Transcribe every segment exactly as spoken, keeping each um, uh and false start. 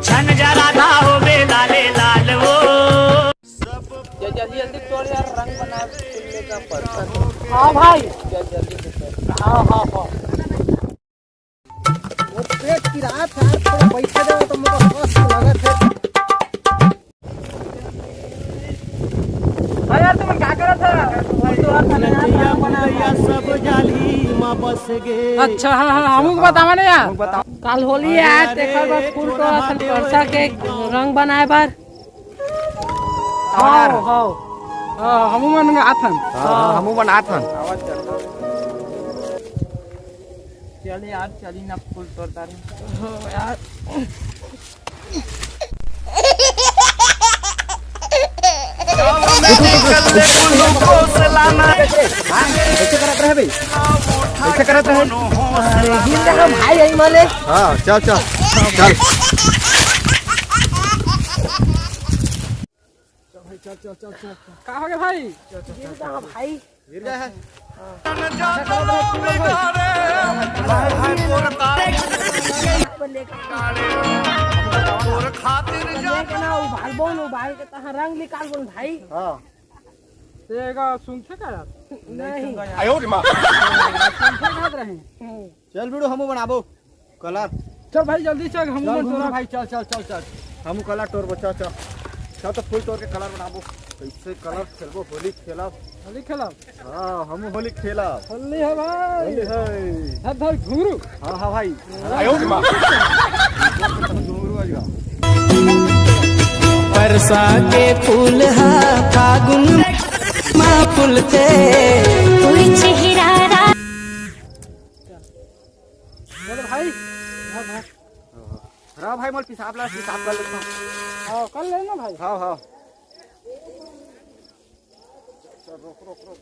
छन जरा धा हो बे लाले लाल वो। जल्दी जल्दी तोड़ यार, रंग बना, फूल लेकर परसा। हाँ भाई। जल्दी जल्दी से तोड़। हाँ हाँ हाँ। मोर पेट पिरात हे, थोड़ा बैठे दे तो मोर बस लगत हे। अरे यार, तुम क्या करत हे? फूल तोड़त हे ना यार, नचैया बना, बना। फुलैया सब जाली मा बस गे। अच्छा, हाँ हाँ, हमू के बतावा ना यार। हमू के बतावा। काल होली हे, तेकर बर फूल तोड़त हन, परसा के रंग बनाए बर। हाँ, हाँ। हाँ, हमू मन आथन। हाँ, हाँ, हमू मन आथन। चल यार, चली ना फूल तोड़ डारे। हो यार। हाँ, कैसे करत रहे बे? कैसे करत रहे? अरे, हिंद का भाई यही माले। हाँ, चल, चल, चल। चल भाई, चल, चल, चल, चल। का हो गया भाई? चल, चल, चल, चल। भाई। गिर गया है। लेके ना उबाल बोन, उबाल के तहाँ रंग निकाल बोन भाई। हाँ। तेगा सुनथे का यार? नहीं। आयो रे माँ। सुनथे का रहे। चल बिड़ू, हमू बनाबो। कलर। चल भाई, जल्दी चल, हमू चल मन घुंगरू तोरा। भाई, चल, चल, चल, चल। हमू कलर तोड़बो, चल, चल। चल तो फूल तोड़ के कलर बनाबो। कैसे कलर खेलबो, होली खेलब। होली खेलब? हाँ, हमू होली खेलब। होली हे भाई। होली हे। हाथ धर घुंगरू। हाँ, हाँ भाई। आयो रे माँ। घुंगरू आज का। परसा के फूल हा फागुन मा फूलथे। कोई चेहरा रा- बोलो भाई। हाँ, हाँ। रा भाई, मोर पिसाब ला, पिसाब कर लेता हूँ। हाँ, कर लेना भाई। हाँ, हाँ। चल, रुक, रुक, रुक।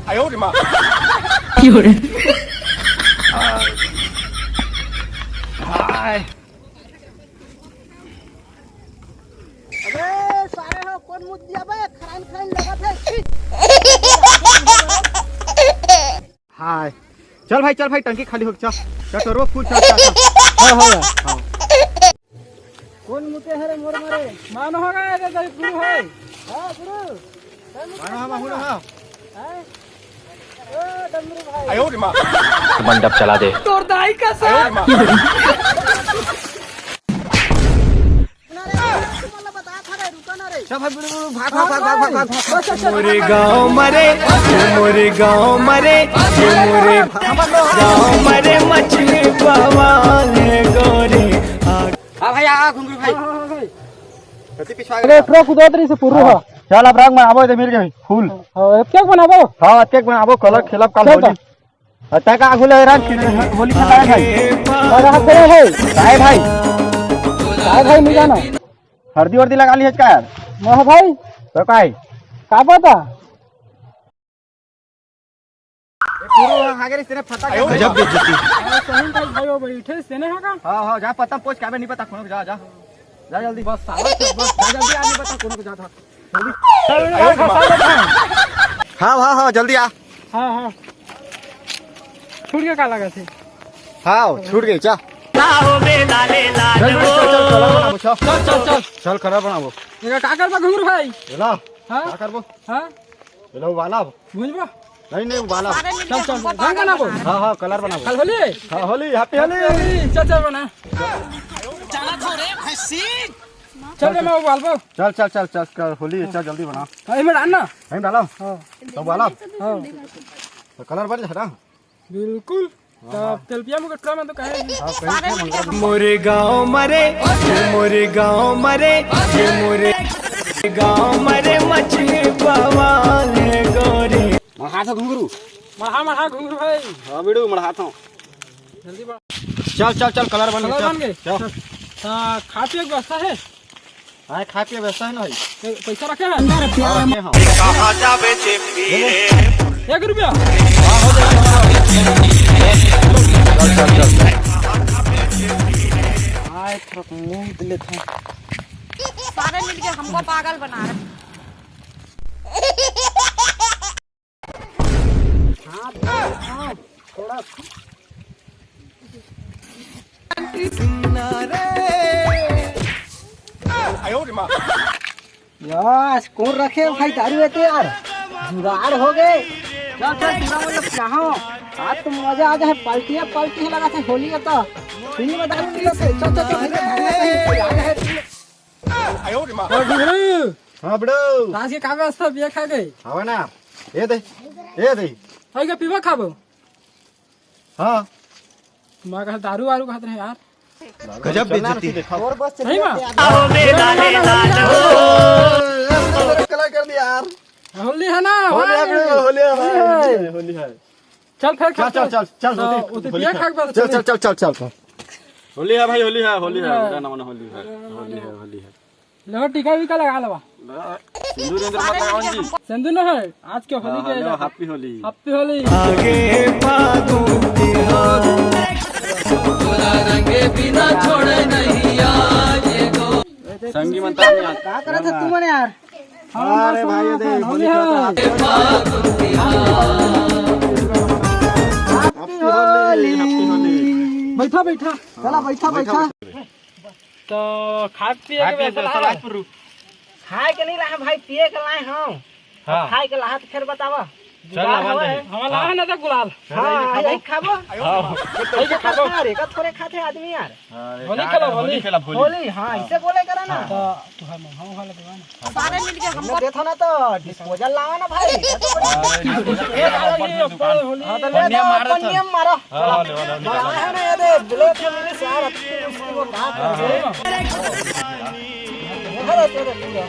आयो रे माँ। क्यों रे? हाय। अबे सारे हो, कौन मुत दिया बे? खराइन खराइन लगत हे। छी। हाय। चल भाई, चल भाई, टंकी खाली हो गया, चल। चल, तो रो फूल, चल, चल, चल। हाँ, हो गया। हाँ। कौन मुते हरे मोर मारे? मान हो गया, ये तो गुरु है। हाँ, गुरु। मान हो, मान हो, हाँ। हैं? ओ, डमरू भाई। आयो रे माँ। मंडप चला दे। तोर दाई का सा। आयो रे माँ। चल भाई, बुलु, बुलु, भाग, भाग, भाग, भाग, भाग, भाग। मोरे गाँव मरे, मोरे गाँव मरे, मोरे गाँव मरे मछली पवाल गोरी। हाँ भाई, आ, घुंगरू भाई। कति पिछवा अरे, गया? ट्रक उधर से पूर्व हाँ। हो। चल, अब रंग बनाबो, इधर मिल गए फूल। हाँ, एक केक बनाबो। हाँ, केक बनाबो, कलर खेलब काल चल होली। त। अ, तै का आगू ले रहा कि होली खेलता है भाई? और हाथ करे है। काय भाई? काय भाई, नहीं जाना। हरदी वर्दी लगा ली है का यार? ना भाई। तो काय? का पता? ए, पूरा हागे रे, तेरे फटा गजब बेइज्जती। हाँ, सही भाई, भाई, वो बैठे से ने है का? हाँ, हाँ, जा पता पोछ, काबे नहीं पता कोनो, जा, जा। जा जल्दी। बस साला, बस, जा जल्दी, आने पता कोनो, जा, जा। हाँ, हाँ, हाँ, जल्दी आ। हाँ, हाँ। छूट गया का लगा थे? हाँ, छूट गई, चल। चल, चल, चल, चल, चल, चल, चल, चल, चल, चल, कलर बनाबो। ये का कर बा घुंगरू भाई? एला, हाँ? का करबो? हाँ? एला उबाला अब। भूंजबो? नहीं, नहीं, उबाला। चल, चल, रंग बनाबो। हाँ, हाँ, कलर बनाबो। कल होली है? हाँ, होली, happy होली। Happy होली, चल, चल, बना। चल रे, मैं उबालबो। चल, चल, चल, चल, कर होली, चल जल्दी बना। हाँ, इमे डाल ना। नहीं डाला? हाँ। तो उबाला? हाँ। तो कलर बढ़ जाए ना? बिल्कुल। हाँ। तो तेलपिया में कटरा में तो कहे हाँ, कहीं से मंगा दो। मोरे गाँव मरे, मोरे गाँव मरे, मोरे गाँव मरे मछली पवाल गोरी। मढ़ा था घुंगरू। मढ़ा, मढ़ा घुंगरू भाई। हाँ, बिड़ू, मढ़ा था। जल्दी बढ़। चल, चल, चल, कलर बन गए, कलर चल, बन गए? चल। हाँ, खा पिए के व्यवस्था है? हाँ, खा पिए व्यवस्था है ना भाई? ए, पैसा रखे हैं? हाँ, रखे हैं। कहाँ जावे चेपी रे? एक रुपया। हाँ, हो जाएगा। चल, चल, चल। हाँ, एक थोड़ा मुंह लेते हैं। सारे मिलके हमको पागल बना रहे हैं। हाँ, हाँ, थोड़ा। यार, कौन रखे भाई दारू है तो यार, जुगाड़ हो गए। चल चल, पूरा मतलब चाहो। आज तो मजा आ जाए, पार्टी है, पार्टी है, लगा थे होली है तो फ्री में दारू मिलत है। चल चल चल, भैया, भैया, भैया, आ जाए। हाँ ब्रो। आज के का व्यवस्था, बिया खा गए? हवा ना, ये दे, ये दे। भाई का पीवा खाबो? हाँ। मैं कहा दारू वारू खात रहे यार। गजब बेइज्जती। और बस सही चलिए, बात। आओ मेला ले लाल हो। कला कर दिया यार। होली है ना, होली है भाई। Bro, होली है भाई, होली है। होली है। चल फिर चल, खेलते चल, हैं। चल, चल, तो होली, उधर होली बिया खेल। खा के बस चल, चल, चल, चल, चल, चल। होली है भाई, होली है, होली है। होली है। मेरा नाम होली है, होली है, होली है। लो, टीका वीका लगा लेवा। सिंदूर इंदूर मत लगाओ जी। सिंदूर ना है, आज के होली हाँ, के हाँ, लो, happy होली। Happy होली। आगे फागुन के हाँ। तोरा रंगे बिना छोड़े नहीं आज ये गो। संगी मन तानी आज। का करत है तू मन यार? अरे भाई, ये देख, होली खेलत है। Happy Holi, happy Holi. बैठा, बैठा। चला, बैठा, बैठा। तो खाए पिए के व्यवस्था लाए? खाए के नहीं लाए भाई, पिए के लाए हम। हाँ। खाए के लाहत फिर बतावा। चल, जुगाड़ हवा हवे। दे। हमारा लाहा ना तो गुलाल। हाँ, यही खाबो। हाँ। यही खाबो। अरे, का थोड़े खाते आदमी यार। हाँ, होली खेला, होली। होली खेला, होली। होली, हाँ, इसे बोले करा ना। हाँ। तो तू है, मैं हूँ वाला दीवाना। सारे मिलके हमको देखो ना तो disposal लावा ना भाई। हाँ, तो ले दो, अपन नियम मारो। नियम मारो। हाँ, ले, ले, ले, ले। बड़ा है ना, ये दे, black है, मैंने सारा उसकी वो बात कर रहे हैं। देखा था तेरे पूरा।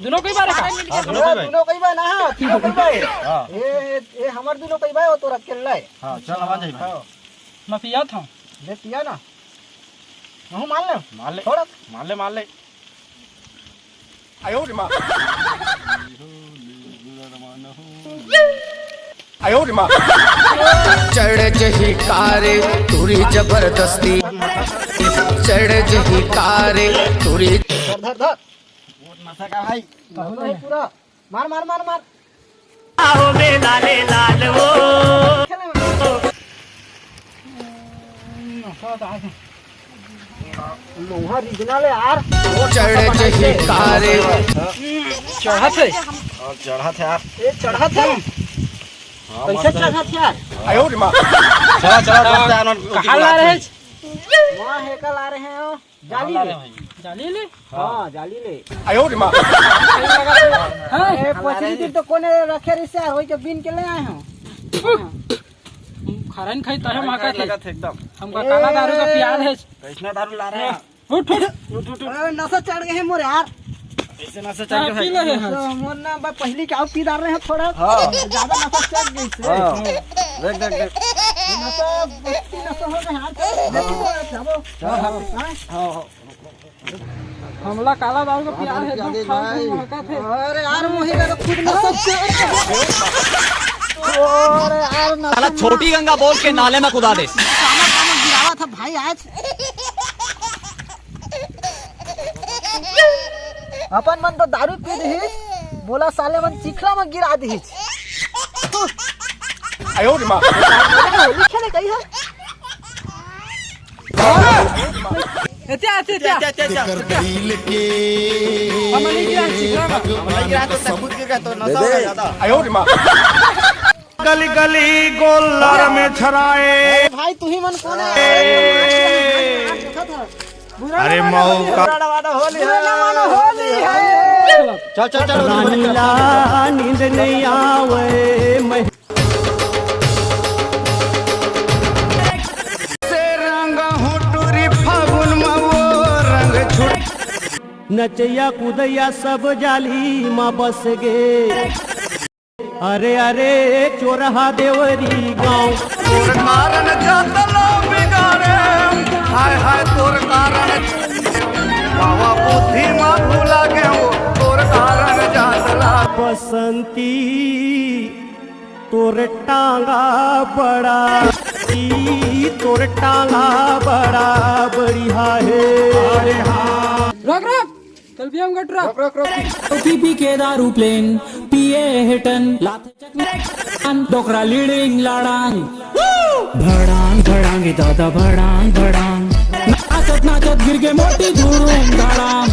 दोनों कोई बार का? हाँ, दोनों कोई बार। दोनों कोई बार ना, हाँ, तीनों कोई बार। हाँ। ये, ये हमार दोनों कोई बार, वो तो रख के लाई। हाँ, चल, आवाज आई भाई। हाँ। मैं पिया था। ले पिया ना। हूँ, मान ले। मान ले। थोड़ा। मान ले, मान ले। आयो रे माँ। आयो रे माँ। चढ़ जही कारे तुरी जबरदस्ती। चढ़ जही कारे तुरी। धर, धर, धर। नशा का भाई। पूरा। मार, मार, मार, मार। आओ मेला ले लाल वो। लोहा original है यार। चढ़ जही कारे। चढ़त है। और चढ़त है यार। ये चढ़त है। हाँ, कैसे मस्त है। चढ़त है यार? आयो रे माँ। चला, चला, मस्त है, आनंद। कहाँ ला रहे हैं? वहाँ हेका ला रहे हैं। जाली ले। जाली ले? हाँ, जाली ले। आयो रे माँ। हाँ, ए, पचरी दिन तो कोने रखे रही से, वही के बीन के ले आए हो। खरन खाई तहे माका थे। लगत है एकदम। हमका काला दारू का प्यार है। कैसना दारू ला रहे हैं? उठ, उठ। उठ, उठ, उठ। ए, नशा चढ़ गए हैं मोर यार। ऐसे नशा चढ़ गए हैं। पी ले हैं। तो मोर ना बा पहली के आओ पी डाल रहे हैं थोड़ा। हाँ। ज्यादा नशा चढ़ गई से। हाँ। देख, देख, देख। नशा, बस्ती नशा हो गए हाथ। देखो, जाबो। हाँ, हाँ। हाँ? हाँ, हाँ। हमला काला दारू का प्यार है, दुख खाओ, भाई। तुम महका थे। अरे यार, वही का तो खुद नशा चढ़ गया। अरे यार, नशा साला छोटी गंगा बोल के नाले में कुदा दे। काला काला गिरावा था भाई आज। अपन मन तो दारू पी दीहिस, मोला साले मन चिखला म गिरा दीहिस। आयो रे माँ। होली खेले गई है। एत्या, एत्या, एत्या। एत्या, एत्या, एत्या। हम नहीं गिरा, चिखला म। हम नहीं गिरा तो सबूत गिर गया तो नशा हो गया ज्यादा। आयो रे माँ। गली गली गोलर में छराए। अरे भाई, तू ही मन कौन है? ए। अरे मऊ का। होली है। होली है। चल, चल, चल, होली, होली, चल। रानी ला नींद नहीं आवे, मैं से रंग होटुरी फागुन में वो रंग छुट। नचैया कूदैया सब जाली मा बस गे। अरे अरे चोरहा देवरी गाँव। तोर कारण जातला बिगाड़े, हाय हाय तोर कारण। बाबा बुद्धि मा भुला गयो, तोर कारण जातला। बसंती तोर टांगा बड़ा, ई तोर टांगा बड़ा बढ़िया है। रोक, रोक। चल, पी एम गटरा। रोक, रोक, रोक। पी पी के दारू प्लेन, पिए हेटन, लात चकन, डोकरा लीडिंग लाडांग। भड़ांग, भड़ांग। दादा भड़ांग भड़ांग, नाचत नाचत गिर गे मोटी धूम धड़ाम।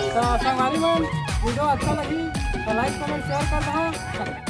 तो संगवारी मन, वीडियो अच्छा लगी तो लाइक, कमेंट, शेयर कर दो।